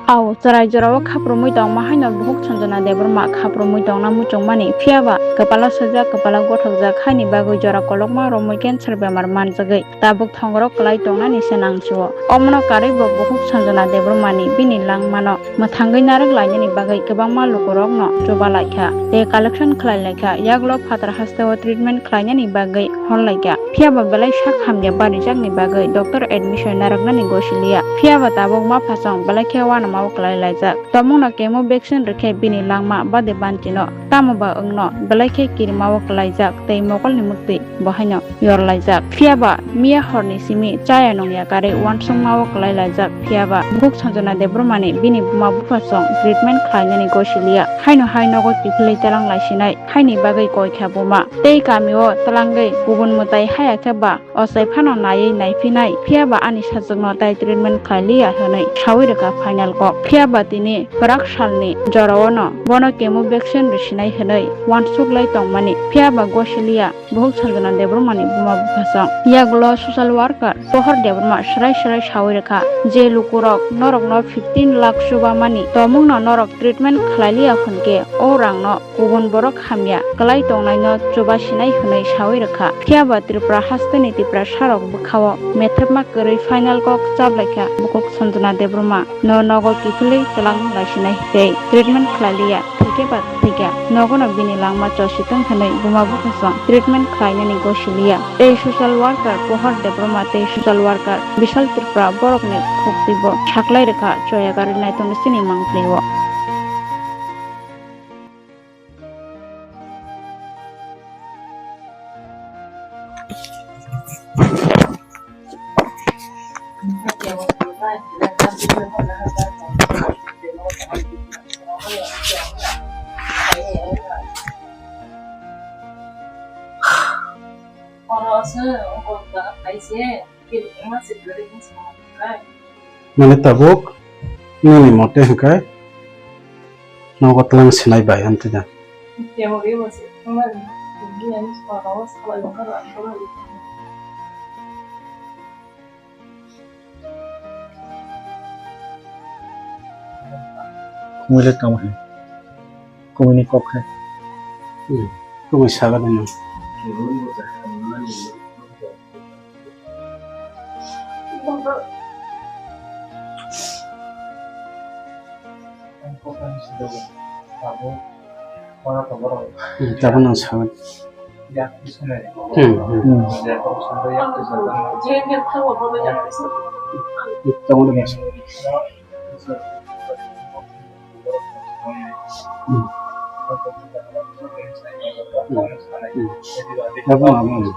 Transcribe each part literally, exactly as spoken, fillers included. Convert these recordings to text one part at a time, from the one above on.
Ao chwrai jorao khaprumwi tongma haino bukhuk Sanjana Debbarma khaprumwi tongna muchungmani, phiyaba kwpalo swijak, kwpalo gothokjak haini bagwi jora kolokma romwi cancer bemar manjagwi tabuk thongorok kwlai tongnani se nangsio. Omono karwibo bukhuk Sanjana Debbarmani bini langmano mwthangwi narwk lainani bagwi kwbangma lukurokno chuba laikha tei collection khlai laikha, yagulo phatar hasteo treatment khlainani bagwi hor laikha. Phiyaba belai sak hamya barijakni bagwi doctor admission narwknani gosiliya. Phiyaba tabuk maphasong belai khe uanamao kwlai laijak. Tomungno chemo vaccine rwkhe bini langma bade banchino, tamo ba wngno belai khe kirimao kwlaijak tei mokolni mwktwi bo haino yor laijak. Phiyaba miya horni simi chaya nungya karwi uansukmao kwlai laijak. Phiyaba bukhuk Sanjana Debbarmani bini buma buphasong treatment khlainani gosiliya. Haino hai nogo kiphilwi telang laisinai, haini bagwi koikha buma. Tei kamio twlangwi kubun mwtai haya khe ba ochai phano naiwi naiphinai, phiyaba ani sajwkno tai treatment khlailiya hwnwi sawi rwkha final kok. Phiyaba tini kwrak salni joraono bono chemo vaccine rwsinai hwnwi uansuk lai tongmani, phiyaba gosiliya bukhuk Sanjana Debbarmani buma buphasong. Yagulo social worker Pohor Debbarma swrai swrai sawi rwkha, je lukurok norokno fifteen lakh chubamani, tomungno norok treatment khlailiya hwnkhe o rangno kubun borok hamya kwlai tongnaino chubasinai hwnwi sawi rwkha. Phiyaba Tripura hasteni Tiprasarok bwkhao methepma kwrwi final kok chaplaikha bukhuk Sanjana Debbarma. No nogo kiphilwi twlang laisinai tei treatment khlailiya, thwikhe ba thwikha, nogono bini langma chositwng hwnwi buma buphasong treatment khlainani gosiliya. Tei social worker Pohor Debbarma tei social worker Bishal Tripura borokni khuktibo saklai rwkha choya gari naitongni chini mangpli-o. Mane tabuk nini mote hwnkhe nogo twlang sinai bai amtwi da. Kumui le tamo hai. Kumui ni kok hai. Hmm. Kumui saga de nang. Hmm, tabuk nang saga. Hmm, hmm. Hmm. Tabuk nang saga. Hmm. Hmm. Hmm. Abo abo. Hmm. Hmm.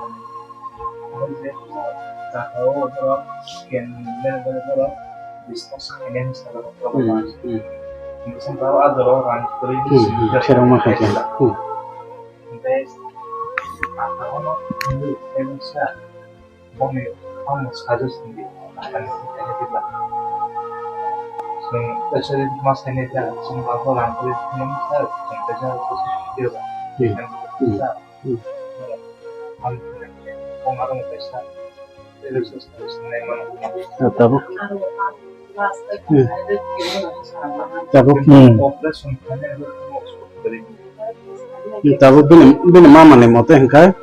Hmm. Kherokma khaikhe. Hmm. Boni omo suggestion di, ani khaina di ba. Chwng kaisa ma sainai ta, chwng ba ko rang kri phunuk sa, chwng kaisa ko si di ba. Hmm. Hmm. Hmm. Ani khaina di, kong arong kaisa, election suggestion nai mano. Ah, tabuk. Hmm. Tabuk. Hmm. Operation khaina di. Hmm, tabuk bini, bini mama ni mote hwnkhe,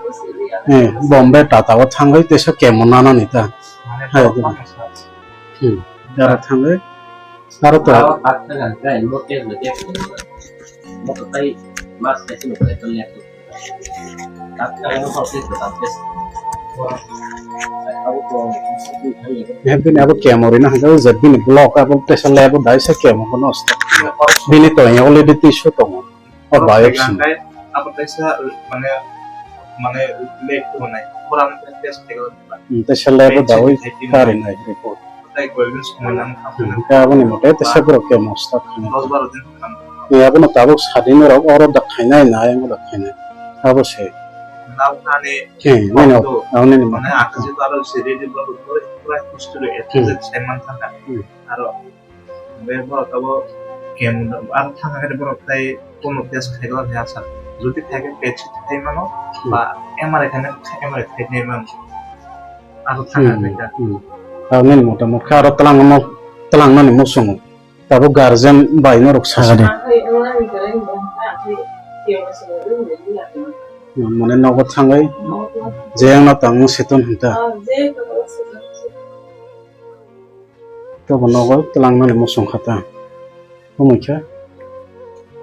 eh, Bombay Tata o thangwi teisa chemo nanani ta. Hai, hmm, jara thangwi. Aro to. Eh, bini abo chemo rina hwnkhe o je bini block abo teisa lab o dai sa chemo bono. Bini to already tissue tongo. O biopsy. Hwnkhe abo teisa, mane, mane, lab rwnai. Bora test khaio. Hmm, teisa lab o dawi kharinai report. Tai goibin sumana. Hmm, hwnkhe aboni mote teisa borok chemo start khainai. Dos baro din khainai. Ni abono tabuk sadin rok oro da khainai na, ayang da khainai. Abo se. Nabnani. Hmm, nini, nini. Mane, akhe je aro se ready borok pura history. Hmm. Sai man thangkha. Hmm. Aro Be borok abo chemo aro thang khe borok tai kono test khaigwlak khe asa. Jodi khaikhe PET CT khai mano, hmm, ba M R I khaina M R I khai nai mano. Aro thang khe. Hmm, hmm. Aro nini motamot khe aro twlang no, twlang nani muchungo. Tabuk guardian bai norok sadi. Mane nogo thangwi jeyangno tangmo seton hinta. Tobo nogo twlangnani muchung kha ta. Omo khe.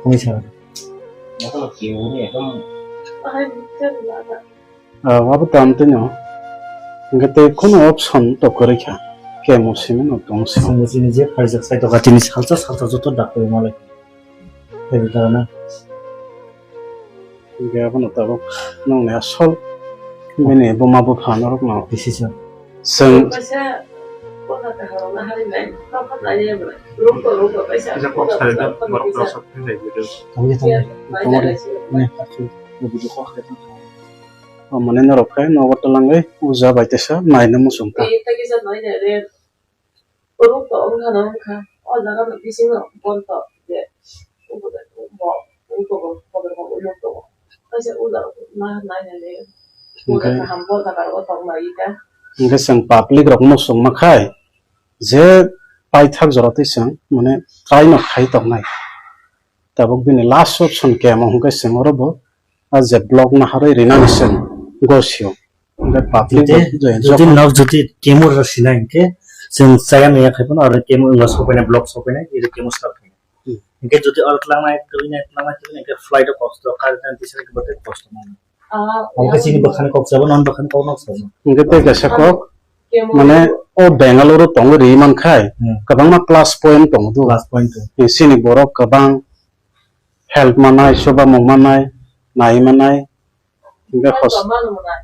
Omo sa. Ah, abo tamo tino. Hingke tei kheno option to kwrwi kha. Kemo simi no tong se. Chwng chini je phaijak sai toka chini salsa salsa joto doctor malai. Tei dara na. Hingke abono tabuk nongni asol bini buma bupha norok no decision. Chwng. Kaisa kok sari da borok rok sok thang lai video. Tongdi, tongdi. Tongdi. Ne, video kok sari da. O mane norok khe nogo twlangwi uja bai tesa naina muchung kha. Ruk to wngkha na wngkha. O jaga no bisingo bon to je ubo de bo ungko bo kotor bo uluk to. Kaisa ulo ma nai nai le. Ulo kaham bo jaga ro tong lai ka. Hingke chwng public rok no songma khai je paithak jora twi chwng mane try no khai tongnai. Tabuk bini last option kemo hingke chwng oro bo a je block naharwi rinani chwng gosio. Hingke public jodi, bo join jodi jok nok jodi kemo rw sinai hingke chwng chaya maya khai phano aro kemo wngma sopainai block sopainai iro kemo start khai. Hmm. Hingke jodi oro tlangnai twinai tlangnai twinai hingke flight o kosto kar dan tisani kebo tei kosto mano. Ah, hingke chini bwkhani kok sabo non bwkhani kok nok sabo. Hingke tei kaisa kok mane o Bangalore o tongo ri man khai kwbangma plus point tongo do. Plus point to. Chini borok kwbang help manai, chuba mung manai, nai manai. Hingke hos.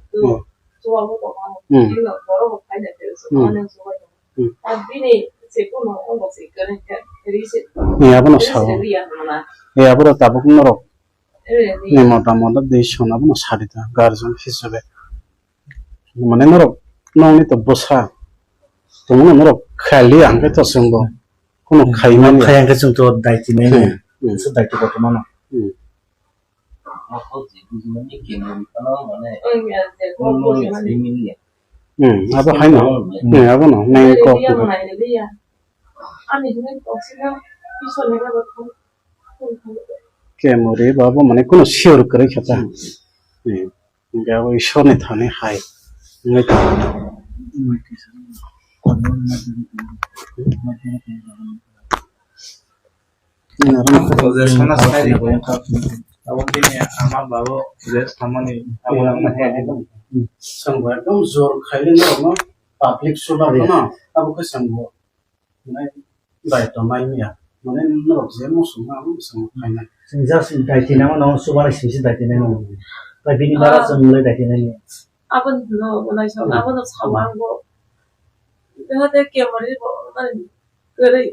Hmm. Hmm. Hmm. Ni abono sao. Ni aboro tabuk norok ni mota mota decision abono sadi ta guardian hisabe. Mane norok nongni to bwsa tongmano norok khali hingke to chwngbo kono khai manya. Khai hingke chwng to daiti nai. Hmm. Hmm. Daiti kotorma no. Hmm. Hmm, abo haino. Hmm, abo no main kok. Kemuri ba abo mane kono sure kwrwi kha ta. Hmm. Hingke abo Ishwar ni thani hai wngwi tongo. Abo bini ama babo je samani abo nang ma he. Sangbo ekdom jor khaile norokno public suba phano abo khe sangbo. Nai bai tongnai wngya. Mane norok je muchung ma ang muchung khainai. Chwng just dai tinai mano, chubanai simi se dai tinai mano. Tai bini bara chwng le dai tinai. Aboni no nai sa, abono sa ang bo. Jahate kemari bo nai kwrwi.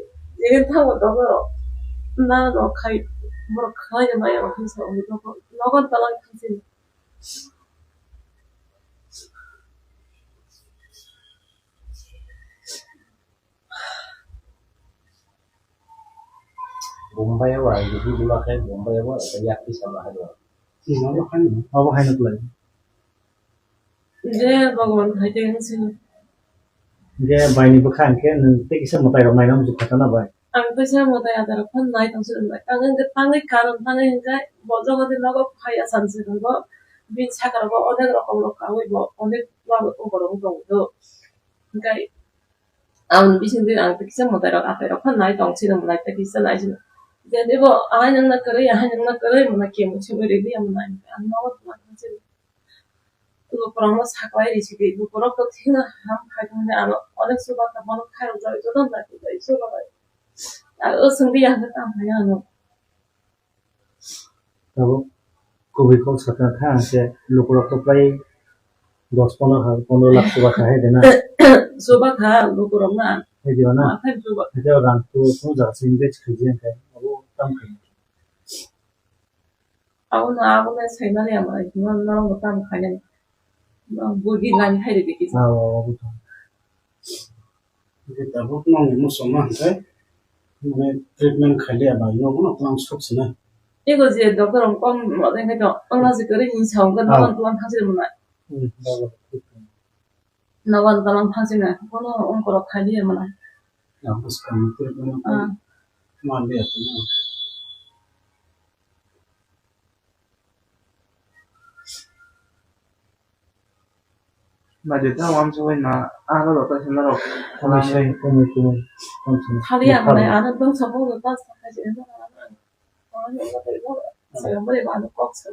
Jegen thango dogo. Na no khai borok khai maya hinsa umi dogo. Nogon talang khasin. Bombay o ang digi dima khe Bombay o yak tisa ma hai. Abo haino, abo haino kwlai. Je Bhagwan hai tei wngsi. Je bai ni bwkha hwnkhe nwng tei kisa mwtai rok naina muchung kha na bai. Ang tei sa mwtai ada rok phan nai tong sini bai. Ang wngkhe tangwi karon tangwi hwnkhe bo jogo de nogo phai asan se bo bin saka rogo onek rokom rok kawi bo onek ma bo tong korok tong do. Hwnkhe Ang bising twi ang kisa mwtai rok atai rok phan nai tong sini mwtai tei kisa nai sini. Jadi bo ahai nang na kwrwi ahai nang na kwrwi mwnai kemo simi ridi ang nai ang no ma tong sini. Lukurok no saklai ri sidi lukurok to thina ham khai thang de ano onek suba ta bono khai rok jai joto na ki jai suba bai. Ang o sing di ang ta hai ano. Tabuk kubui kok sakha kha ang se lukurok to pai dos pondro ha, pondro lakh chuba kha hai de na. Chuba kha lukurok na. Hai de na. Ma khai chuba. Hai de rang tu phone jaga se invest khai je khai. Abo tam khai. Abo na, abo na sai na ya ma. No, no, tam khai na. Budi nani hai de ki. Ah, abo tam. Hingke tabuk nongni muchungma hingke, mane, treatment khailiya bai nogo no twlang sok sinai. Ego je doctor rok kom rok wngkhe to, wngna je kwrwi hinwi sa wngkhe, ah, nogo twlang thangsi rwmwnai. Hmm, nogo twlang thangsi na, bono wngkorok khailiya mwnai. Ah, bwskangni treatment. Ah. Mandi ya. Madi ta wam sawai na, ano rota sina rok. Kami sai, kami, kami, kami sai. Thali ang nai, ano dong sa bo ta sa ka je na. Ano rota rok, sa mo re ba ano kok sa.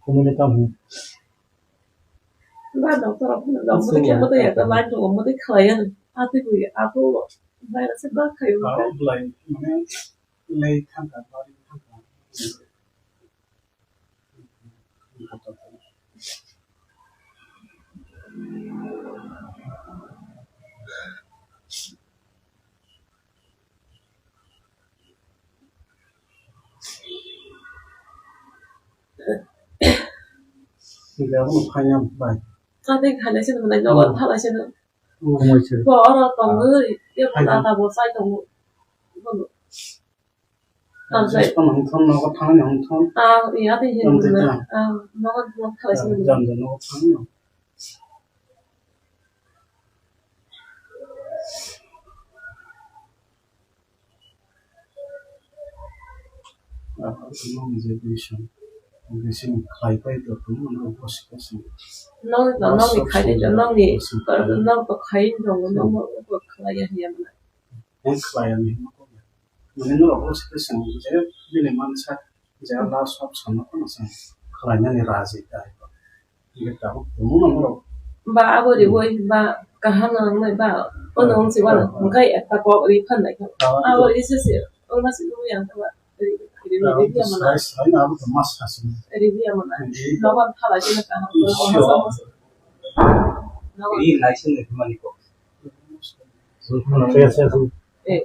Kumuni tamo. Ba doctor rok phano rok mothe khe mothe ya ta line rok mothe khlai ya. Atwi bui apo virus ba khai. Aro blai mane lei thangka bari thangka. Sida phano phaiya bai. Kate khalai se nang nai nogo thalai se nang. Bo oro tongo, ya phano ata bo sai tongo. Tamsai. Just tamo hongthon nogo thangni hongthon. Ah, iya de hin. Tamsai ta. Ah, nogo nogo khalai se nang. Jam jam nogo thangni. Nong je tuition, tuition khlai pai to, tong mano bosi bosi. Nong, nong ni khai de, nong ni, nong to khai de, nong, nong to khlai ya, ya mana. Nong khlai ya ni, nong to ya. Mane norok bosi bosi je, bini mansa, je last option no kono sa khlai nani raji tai. Ba abo riwi ba kaham nangnai ba ono wngsi wano hwnkhe ekta kok ri phan naikha. Abo ri se se wngma se nugwi ang khe ba ri ri ri ri ya mana. Ri ri ya mana. Nogo thala se kaham. Ri nai se nai mani kok. Eh.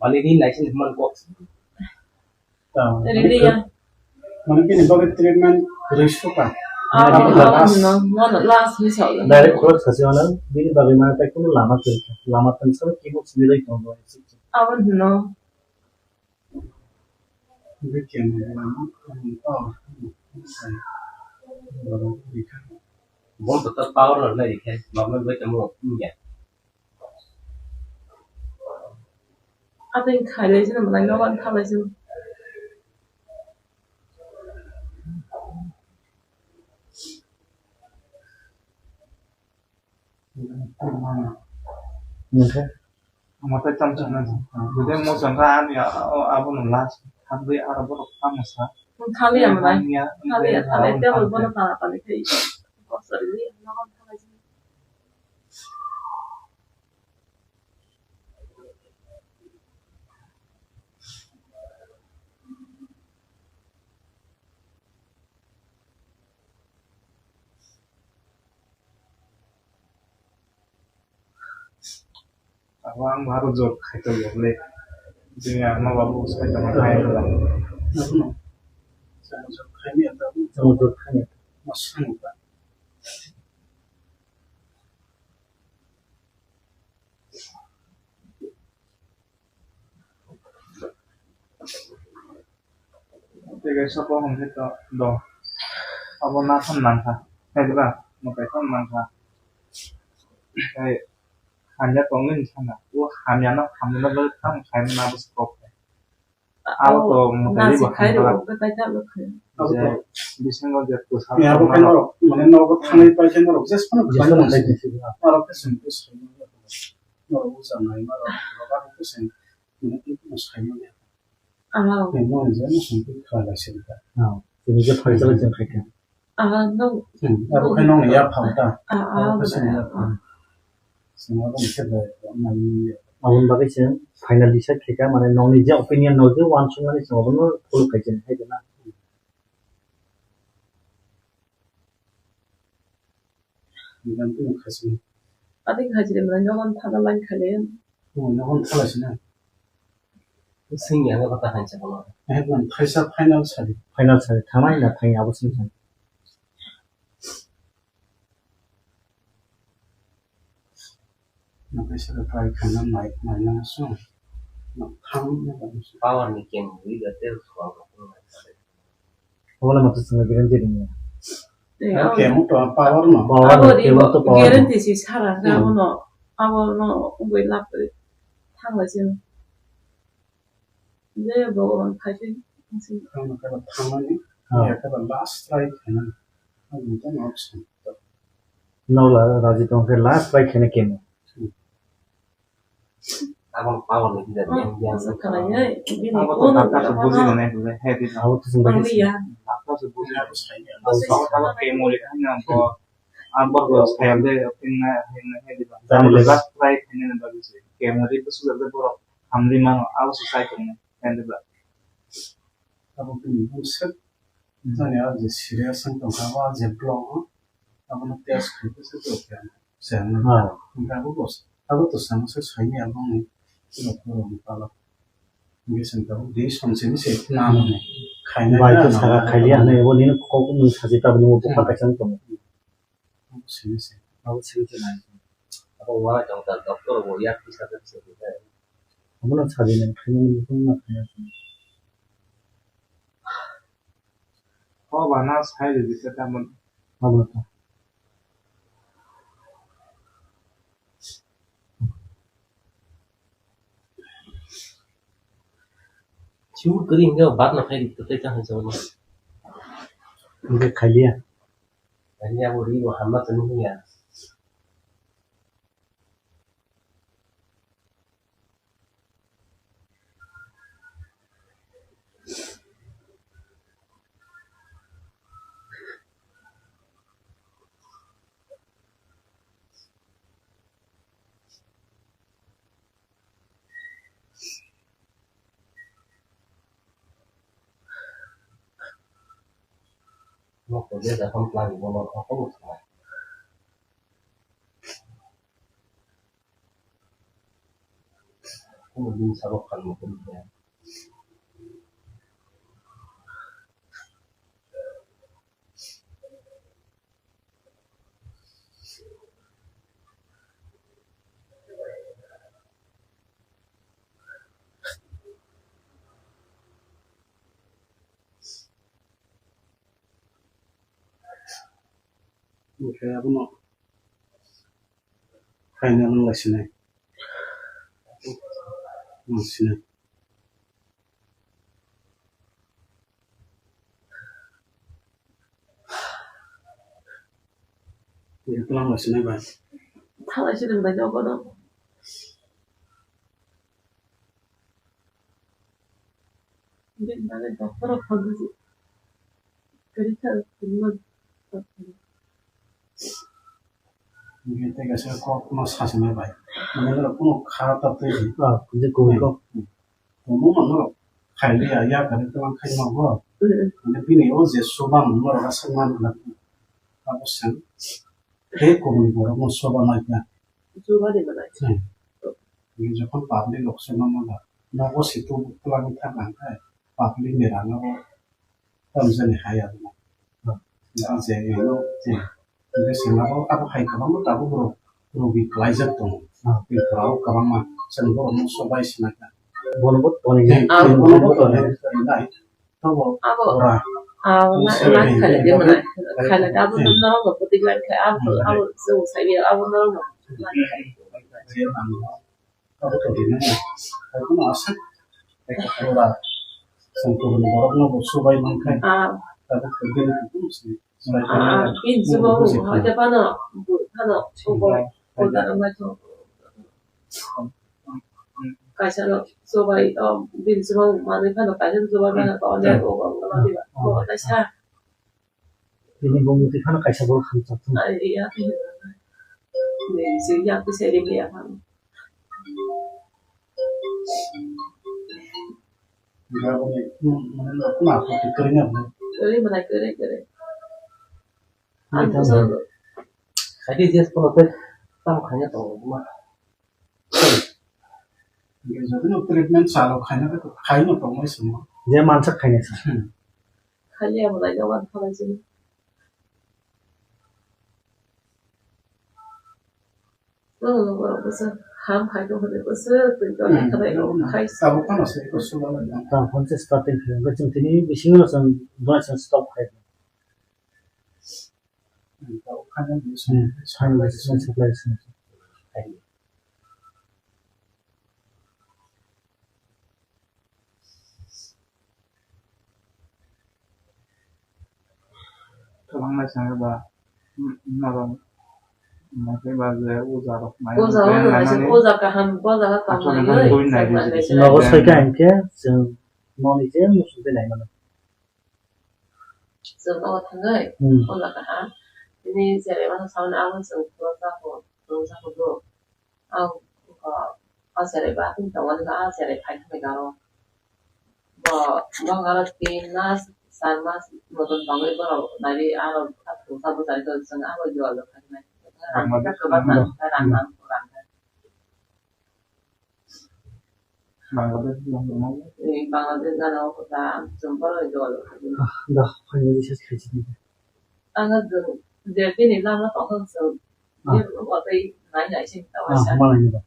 Mani ri nai se nai mani kok. Rili ya. Mane bini bagwi treatment rwi suka. Ah, mane bini bagwi no, no, no, last ni sa. Direct khorok sasi ono, bini bagwi mane tai kunu lama kwrwi kha. Lama tang sa kimo sini rwi tongo. Abo no. Bini kemo lama, oh, oh. Bol to power lo nai khe, mama bai tamo ya. Atwng khailai sini, mwtai nogo thalai sini. Mwtai? Mwtai tam chana di. Mwtai mo changka ani a-, a-, abo no last. Hamri aro borok tamo sa. Thali ya mwtai. Thali ya, thali ya. Table bono tana tani khai. Kok sari ni, nogo thalai sini. Abo ang baro jor khaito ya le. Jini ama babu sai tama khai ya. Jor khai ya. Jor khai ya. Masang ba. Tei kaisa bo hwnkhe to do. Abo natham nangkha. Hai diba? Mwtai phano nangkha. Tei hamya tongwi ni sana. O hamya no, hamya no bagwi tamo khaimani abo se kok. Abo to mwtai ri bo hamya. Abo to bisingo je kwsa. Abo khe norok, mane nogo thangwi pai khe norok jesphano khlai mano. Norok khe chwng khe soi mano. Norok ucha nai mano. Norok abo khe chwng, mane tei kunu sai manya. Ah. Tei norok je no chwng khe khlai lai sini kha. Ah, tini je phai chalai chwng khai kha. Ah, no. Hmm, abo khe nokni yaphang ta. Ah, ah, abo khe chwng yaphang. Chwng abo khe bai nai. Aboni bagwi chwng final decide khaikha, mane nokni je opinion no je uansukmani chwng abono follow khai chwng hai rwna. Aboni khai chwng. Ati khai chwng mane nogo thala line khai le. Oh, nogo thala sina. Singya no kata hai chwng. Eh, thaisa final sadi. Final sadi. Thanai na thangya abo sing thang. Naisara try khaina nai, naina sung. Thang. Power ni kem wi da tel khwa. Ola matu sung guarantee ring ya. Kem to power no. Power no, kem to power no. Guarantee si sara na. Hmm. Bono power no ungwi lap thang la sing. Je Bhagwan khai se. Thang na ka thang ni. Ah. Ya ka last try khaina. Ang to no option. Nola raji tong khe last try khaina kemo. Abang power ni tidak yang yang. Abo to doctor se buji nai dule, he di. Abo to sumbai. Doctor se buji nai. Abo sama kemo le kan yang ko. Abang ko sayang de, pinna, pinna, he di. Last try khaina ni bagus. Kemo di busu de borok hamri mano, abo se sai khaina, he di. Abo bini bwswk jani a je serious wng tongkha, o a je block o, abono test khaikhe se tongkha. Chengno. Ah. Hwnkhe abo bwswk, abo to chwng se saimanya bongni borokni pala. Hwnkhe chwng tabuk di somsini se nanani khainai. Bai to na saka na khailiya na hwnwi abo nini kok nung sachi tabukni bo bwkha kaisa wng tongo. Abo simi se. Abo simi se nai. Abo wala tong ta doctor bo yak kisa kisa kisa. Abo na sabi nang khaina ni bukung na khaina. Ko bana sai de bisa ta mon. Abo ta. Siu kering ke bat na khai di, tai ta hansa wala. Hwnkhe khailiya. Ani abo ri bo hamma tani ya. Mo ko je da kam plan mo mo ko ko mo. Ko mo din sa ro kan mo ko ya. Oke, abono khaina nang lai sinai. Nang sinai. Ye tlang lai sinai bai. Thalai sinai bai, abono. Bini bagwi doctor rok thangwi kwrwi kha, kwrwima. Bini tei kaisa kok no sasinai bai. Mane norok kunu kha ta twi di. Ah, je koi kok. Tomo mano rok khailiya, ya kare tlang khai ma bo. Mm. Mane bini o je soba mano rok aswk man na. Abo se. Tei kubuni borok no soba nai kha. Soba de manai. Hmm. Jokhon public rok se mano da. Nogo situ twlangwi thang kha, public ni rang abo tamjani hai abo. Hmm. Ya je ino je. Hwnkhe se abo, abo hai kwbangma tabuk rok rogi kwlaijak tongo. Hmm. Tripura o kwbangma chwng borok no sobai sinai kha. Bono bo tonwi. Hmm. Bono bo tonwi. Abo, abo na, na khaina de manai. Khaina de abo norok no putik lai khai, abo, abo chwng sai abo norok no. Abo to rina. Abo no asa. Ora. Songkuru ni borok no bo subai man khai. Ah. Abo to bini kutung si. Ah, bin subo, hoite pano, bu-, pano, subo, bu-, da, ma, to. Kaisa no subai, o, bin subo, manwi pano, kaisa subai pano, o, ne, o, o, o, o, o, kaisa. Bini bumung twi phano kaisa borok hamjak thung. Ai, ya, ya. Ni, si, ya, ki, se, ri, ya, phano. Kwrwi manai, kwrwi, kwrwi. Ang to sa. Khaidi jes kono tei tamo khaina tongo ma. Jodi no treatment chalo khaina khe khaino tongmai simo. Je mansak khaina sa. Hmm. Khali amo lai jawan khalai sini. Borok bwsa ham hai tong hwnwi bwsa twi tong Hmm. khlai rok khai. Tabuk phano se ko sulo. Tamo phone se starting khe, hwnkhe chwng tini bisingo chwng dua chwng stop khai. Hmm, tabuk kha nang Hmm, supply, supply, supply. Kwbangma chwng ba, mm, norok, mm, khe ba je o jaga rok nai Oja, oja, naising, oja kaham, o jaga tong achuk nai, nang oi, bui nai chwng di nai, je. Nogo soika hinkhe chwng noni je muchung twi nai mano. Chwng nogo thangwi, Hmm. o jaga kaham. Tini cherai mano saui abo chwng o jaga, o jaga do. Ang, o, o cherai ba tini tongo, a cherai phai thangwi garo. Bo, bo garo tin mas, char mas, motom tongwi borok nari aro athru sabo chari tong chwng abo dual rok khai nai. Rang ma Rang ma rang ma rang ma rang ma. Bangladesh, Bangladesh. Eh, Bangladesh gana o kota, chwng borok dual rok khai nai. Ah, da, final research khai sini. Ang a jwng je bini lama tongthok jwng Ah. je watwi nai nai sini ta Ah, waisa. Huma nai ba.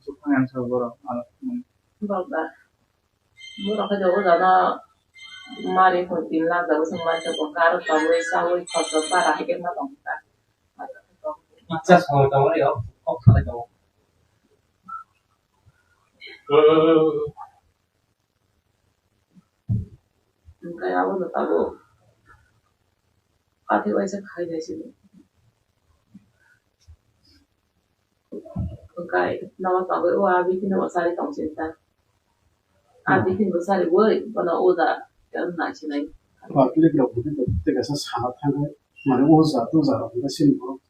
Sukha yang sa borok, ah, hmm. Borok da. Borok hai da o jana mari hwn tin lakh da bwswng mari tongkha, aro tabwi chawi khorsa bara hai khe ma tongkha. Pizza song tongmani o, kok salai tongo. Hwnkhe abono tabuk kathi waisa khai naisini. Hwnkhe nogo tongwi o abi phino bo chari tongsinta. Abi phino bo chariwi bono uda khe naisinai. Public rok bo tei kaisa sana thangwi mane o jato jara hwnkhe chini borok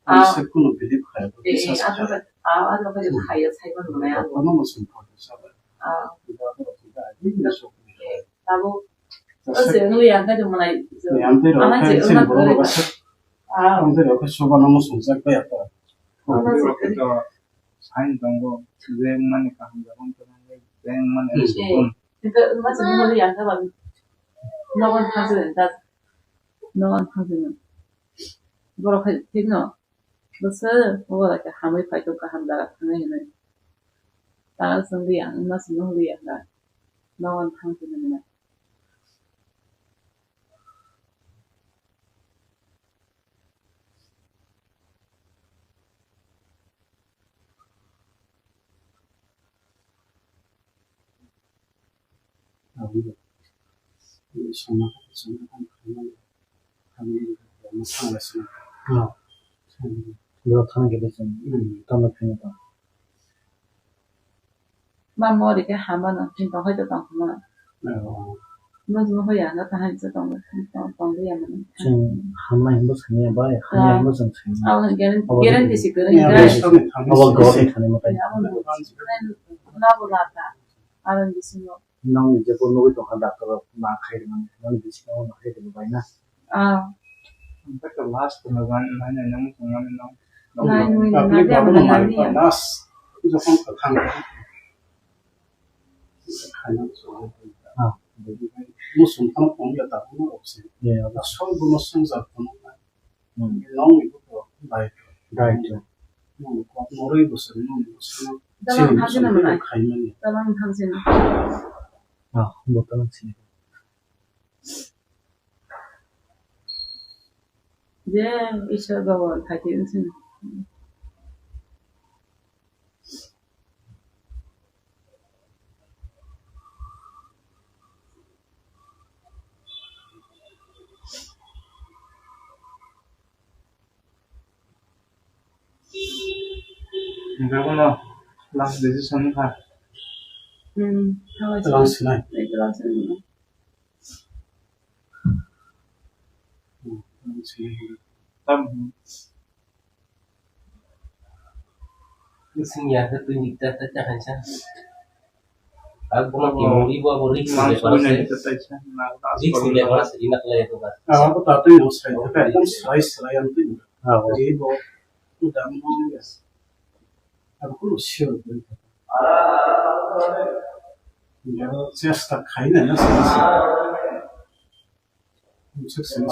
Ah. Ani se kunu believe khaya, Eh, biswas eh, khaya. Ano khe, ah, ano khe Hmm. Khaya, sai man nai ano. Ano mo sum photo sabai. Ah. Ida ko ko da, ini so. Eh, tabo. Ta O se se nui yang khe manai. Yang te ro Ana khe se sing una boro kore. Ro sa. Ah. Ang te ro khe soba no mo sum jak ba ya ta. Ana se Ro khe to sign tongo, je mani kaham jagong to nang, je mani Hmm. sukun. Kita masa nui yang khe ban. Nogon thang se ta. Nogon thang se. Borok hai thik no. Bwswk, obo bai khe hamwi phai tong, kaham jaga thangwi hinwi. Tara chwng liya, wngma chwngno liya da. Nogo thang phino hinwi. Borok thang khe tamo phino tong. Ma mori khe hama no, chini tong hai to tong khama. Mo mo hoya na ta hai se tong, tong, tong liya mani. Chwng hamnai hinbo sanya bai, hamya hinbo chwng sanya. Abo guarantee, guarantee si kwrwi. Abo government thani mwtai. Abo lata. Aro bisingo. Nang ni je bo nugwi tongkha doctor rok ma khai rwmani, nang ni bisingo ma khai rwmani bai na. Ah. Ang ta last no ban nai nai nang tong mani nang. Nai nui nai dia mana nai dia. Last. Jokhon ka thang. Khaina so. Ah. Musum thang tong ya ta no opsi. Yeah. Na sol bo no sung ja tong. Hmm. Nongni buko bai. Bai. Nongni kok noroi bwswk, nongni bwswk. Dalam chini hajina bwswk manai. Khaimani. Dalam hajina. Ah, bo dalam sini. Je, Iswar Baba, thai thai wngsin. Hingke bono last decision wngkha. Hmm, last sinai. Last sinai. Hmm, last sinai. Tam. Sing ya ke tu nikta ta ta hansa. Aku mau kimuri bu aku risk ni para se. Risk ni para se inak le itu kan. Aku tatu yang saya, tapi yang saya selain itu. Ah, jadi bu, udah mau ya. Aku sure. Ya, saya stuck kaina ya, saya. Six sense.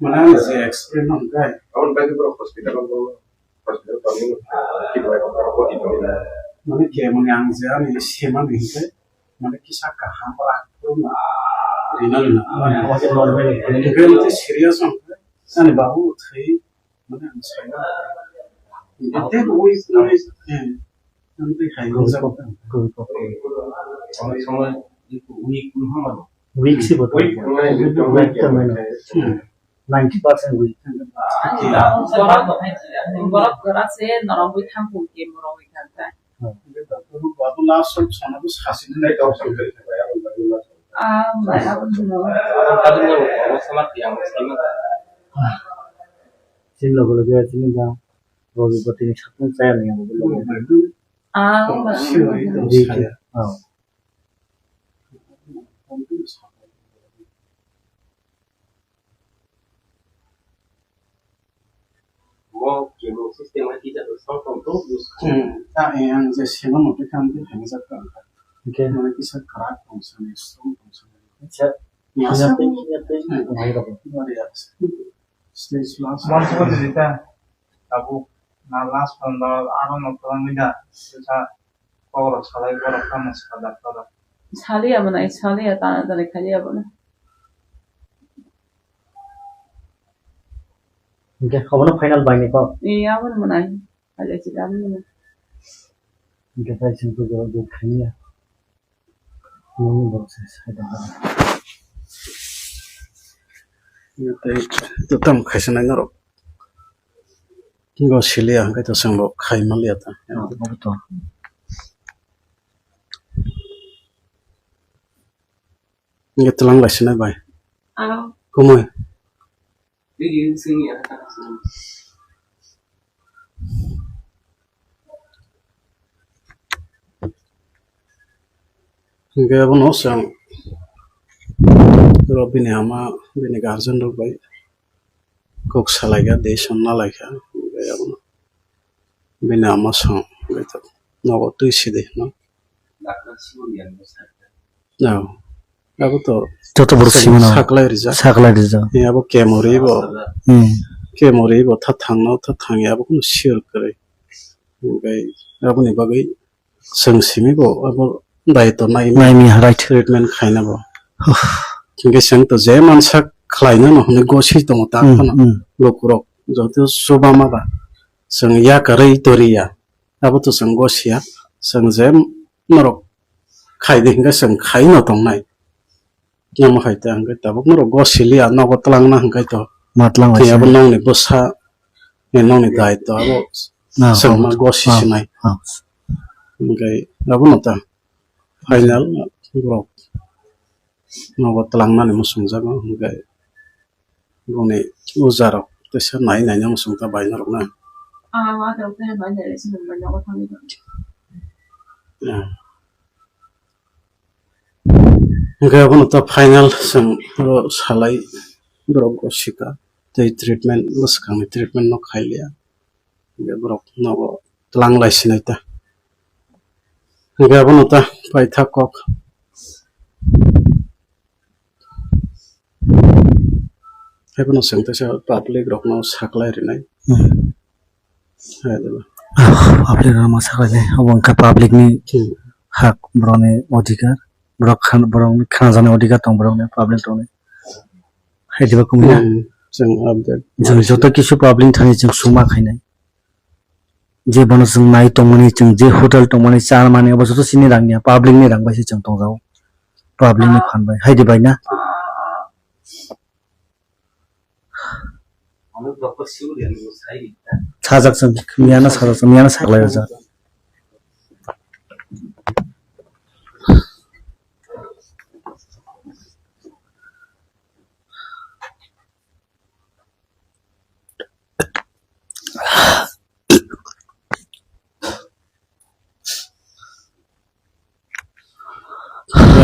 Mane ang je experience hwn kai. Aboni bagwi borok hospital o, hospital tongwi kibai rok borok boti tongwi. Mane khe mane ang je ani semani hwn kai. Mane kisa kaham rak rina rina. Mane serious hwn kai. Ani babu thwi. Mane ang saina. Ete weak, weak, eh, ang tei hai Weak, weak. Weak si bo. Weak, weak, weak, weak. Hmm. Ninety percent weak. Borok, borok kwrak se norok wi thang kung ke morok wi thang ta. Hmm. Abo last song sana bo sasi nai. Ah, mai abo no. Chini logo logo chini da. Robi botini satung chaya nang yang. Ah, Di ki. Oh. Mo kemo system ai tijak song tong to use. Hmm. Ah, eh, ang je selo mo te kam te hang jak ka. Okay. Mane kisa karak tong sani, strong tong sani. Acha. Masa. Stage last. Mon ko dita. Tabuk na last panda aro no tolangwi da. Sa Kok rok salai borok tamo sa daktor rok. Saliya mwnai, saliya ta dali khaliya bono. Hingke obono final bai ni kok? Iya, abono mwnai. Khaliya si abono mwnai. Hingke tai sing tu jawab jawab khaniya. Nini borok se sai da. Hingke tai tu tam khaisa nai norok. Go siliya hingke to chwng bo khai manliya ta. Obo to. Hingke twlang lai sinai bai. Kumui. Hingke abono chwng oro bini ama bini guardian rok bai kok salaikha, decision nalaikha. Hingke abono bini ama song nogo twi sidi no. Abo to joto borok chwng simano saklai rijak. Saklai rijak. Abo kemori bo, hmm, kemori bo tha thangno tha thangya abo kunu sure kwrwi. Hingke aboni bagwi chwng simi bo abo daitw nai, naimi, right, treatment khaina bo. Hingke chwng to je mansa khlaina no hwnwi gosi tongo ta, hmm, phano, hmm, lukurok joto chuba ma ba chwng yakarwi toriya. Abo to chwng gosiya, chwng je norok khai di hingke chwng khai no tongnai. Omo hai ta hingke tabuk norok gosiliya nogo twlangna hingke to. Ma twlang lai abo sinai. Nongni bwsa, nongni daitw abo chwngma gosi sinai. Hingke abono ta final borok nogo twlangnani muchungjago hingke. Boni ujarok teisa nai nai no muchung ta bai norok na. Ah, wa rok te bai nai se bai nogo thangwi. Ya. Hingke abono ta final chwng oro salai borok go sika tei treatment bwskangni treatment no khailiya. Hingke borok nogo twlang lai sinai ta. Hingke abono ta paithak kok. Haiphano chwng teisa public rokno saklai rinai. Hmm. Hai deba. Ah, public rokno saklai nai. Obo wngkha public ni, hmm, hak, borokni odhikar. Borok khan-, borokni khanajani odhikar tong borokni, public rokni. Hai deba kumui na? Hmm, chwng update. Chwng joto kisu public thani chwng suma khainai. Je bono chwng nai tongmani, chwng je hotel tongmani, cha mani, obo joto chini rang ya, public ni rang bai se chwng tongjago. Public ni phan bai. Hai di bai na? Sajak chwng, miya no sajak chwng, miya no saklai rwjak.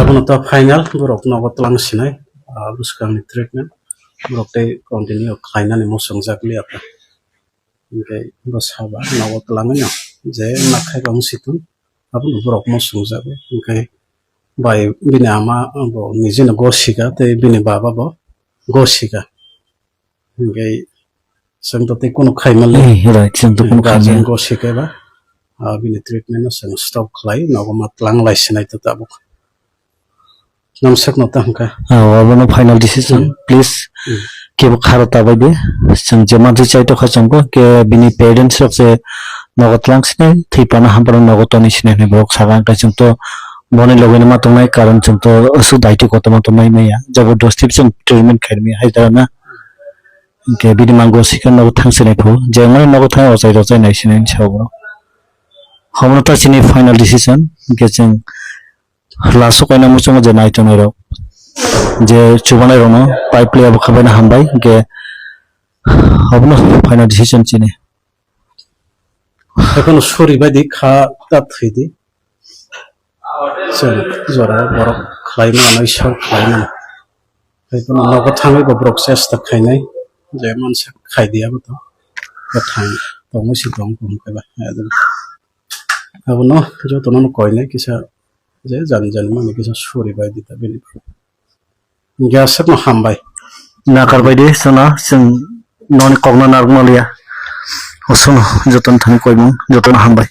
Abo Ano ta final borok nogo twlang sinai, ah, bwskangni treatment borok tei continue khlainani muchungjak liya ta. Hinkhe bo saba nogo twlangwi no je nakhai bang situng abono borok muchungjago. Hinkhe bai bini ama bo nijeno gosika tei bini baba bo gosika. Hinkhe chwng to tei kunu khaimali. Eh, right, chwng to kunu guardian khaimali. Gosika ba, ah, bini treatment no chwng stop khlai nogo ma twlang lai sinai to tabuk. Namsakno ta hwnkha. Ah, obono final decision, hmm, please. Hmm. Kebo kharo ta bai de. Chwng je manthwi chai tokha chwngbo, ke bini parents rok se nogo twlang sinai, thwi pano hampano nogo toni sinai hinwi borok saka, hwnkhe chwng to boni logoi no ma tongnai, karon chwng to aswk daiti kotorma to mai maya. Jabardasti chwng treatment khaimaya hai jagana. Hwnkhe bini mango sikhe nogo thang sinai phu, je mani nogo thang ochai rochai nai sinai hinwi sa borok. Obono ta chini final decision, hwnkhe chwng Laso kaina muchungo je nai tongnai rok, je chubanai rokno pipe liya bwkha baino hambai, hwnkhe abono final decision chini. Haikhe no suri bai di kha ta thwi di. Chwng jora borok khlai mano, Ishwar khlai mano. Haikhe no nogo thangwi bo borok chesta khainai, je mansa khai di abo to. Kwthang tongwi si tong tong khe ba. Abono jotono no koinai kisa je jani jani mani kisa suri bai di ta bini. Hwnkhe aswkno hambai. Nakar bai di chwngno chwng noni kokno narwkna liya. Osono jotono thani koimung jotono hambai.